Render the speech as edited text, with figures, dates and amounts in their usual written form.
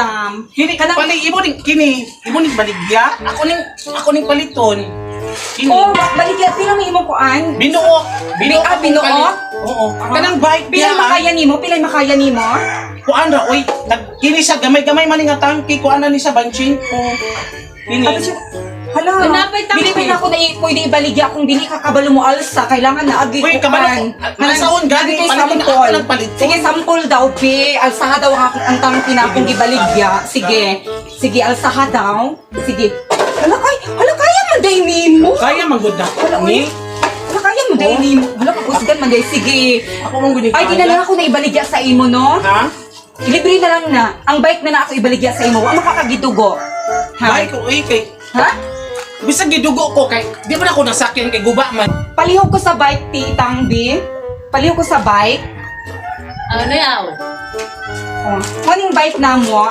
Tam. Kini Kanang- pali imo ning kini, imo ning baligya. Ako ning paliton. Kini. Oh, baligya pila may imong kuan? Binuok. Binuok. Ah, Akong binuok? palit. Oo. Kanang bike Pila niya. makaya nimo? Pila makaya nimo? Kuan ra oy. Kini siya gamay-gamay man ni nga tangki, kuan na ni sa banchin ko. Kini. Tapos yung, hala, Hanapay tangke. dili pa na ako na pwede ibaligya kung dili ka kabalo mo alsa. Kailangan na agi Uy, kabalo ko. Nasaon gani, kay paliton na ako sample. ng paliton. Sige, sample daw, be. Alsaha daw ang tangke na akong gibaligya. Sige. Sige, alsaha daw. Sige. Hala, kay, hala, kaya man day nimo. Kaya man gud na. Hala, Ni. uy. Hala, kaya man day Oh. nimo. Hala, kakusgan man day. Sige. Ako man gud ni Ay, di na lang ako na ibaligya sa imo, no? Ha? Libre na lang na. Ang bike na na ako ibaligya sa imo. Wa makakagidugo. Ha? Bike ko oy kay Ha? bisag gidugo ko kay di ba na ako nasakyan kay guba man. Palihog ko sa bike, Titang B. Palihog ko sa bike. Ano yaw? Oh. Kuning bike na mo.